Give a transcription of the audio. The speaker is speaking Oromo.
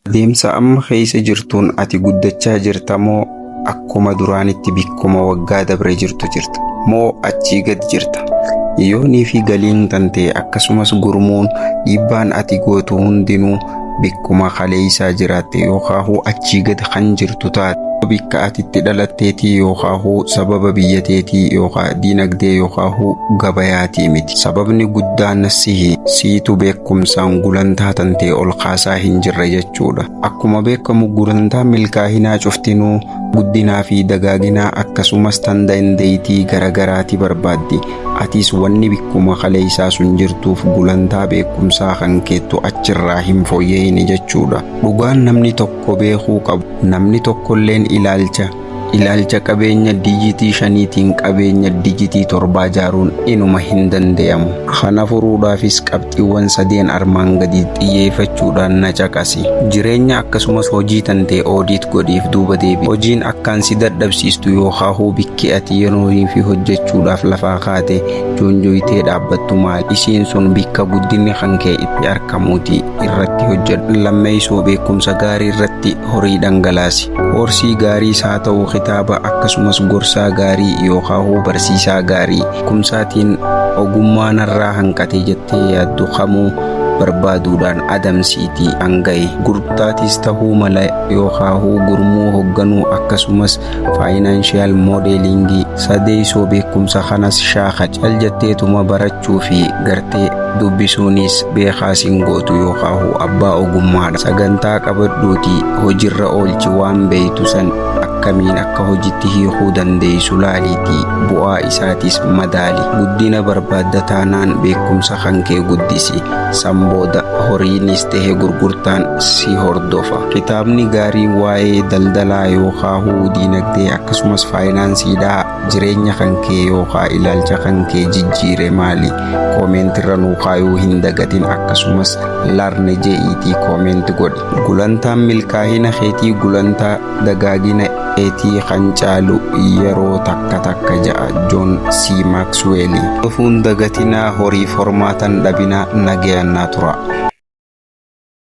Adeemsa amma keessa jirtuun ati guddachaa jirta moo akkuma duraanitti bikkuma waggaa dabre jirtu jirta moo achii gad jirta? Yoonii fi galiin tantee akkasumas gurmuun dhiibbaan ati gootu hundinuu bikkuma kaleessaa jiraatte yookaahuu achii gad kan jirtu taate, bikka ati itti dhalatteetii yookaahuu sababa biyya teetii yookaa diinagdee yookaahuu gabayaatii miti. Sababni guddaan sihi, siitu beekumsaan gulantaa tantee ol kaasaa hin jirre jechuudha. Akkuma beekamu gulantaan milkaahinaa cuftinuu guddinaa fi dagaaginaa akkasumas tan dandeeytii garagaraati barbaaddi. Atis wanni bikkuma kaleeysaa sun jirtuuf gulantaa beekumsaa kan keettu achirraa hin fooyya'ini jechuudha. Dhugaan namni tokko beekuu qabu, namni tokkolleen ilaalcha ilaalcha qabeenya dijitii shaniitiin qabeenya dijitii torbaa jaaruun inuma hin dandeeyamu. Kana furuudhaafis qabxiiwwan sadeen armaan gadi xiyyeeffachuudhaan na caqasi. Jireenya akkasumas hojii tantee audit godhiif duuba deebi. Hojiin akkaan si dadhabsiistu yookaahuu bikki ati yeroonii fi hojjechuudhaaf lafaa kaate joonjoytee dhaabbattu maali? Isiin sun bikka guddinni kan kee itti argamuuti irratti hojjedhu. Lammeessoo, beekumsa gaarii irratti horii dhangalaasi. Koorsii gaariis haa ta'u kitaaba akkasumas gorsaa gaarii yookaahuu barsiisaa gaarii beekumsaatiin ogummaa narraa hanqate jettee yaaddu kamuu barbaaduudhaan adamsiitii hanga'e. Gurgurtaatis ta'uu mala yookaahuu gurmuu hoogganuu akkasumas financial modeling. Sadeessoo, beekumsa kanas shaaka. Cal jetteetuma barachuu fi gartee dubbisuunis beekaas hin gootu yookaahuu abbaa ogummaadha. Sagantaa qabadhuutii hojiirra oolchi. Waan beeytu san akkamiin akka hojitti hiikuu dandeessu laaliitii bu'aa isaatis madaali. Guddina barbaadda taanaan beekumsa kan kee guddisi. San booda horiinis ta'e gurgurtaan si hordofa. Kitaabni gaariin waa'ee daldalaa yookaahuu diinagdee akkasumas faayinaansiidhaa jireenya kan kee yookaa ilaalcha kan kee jijjiire maali? Koomentirra nuu kaayuu hin dagatin, akkasumas learn je'iitii comment godhi. Gulantaan milkaa'ina keetii gulantaa dagaagina keetii kan caalu yeroo takka takka, ja'a John C. Maxwell. Dhufuun dagatinaa, horii formaatan dhabinaa, nagayannaa tura.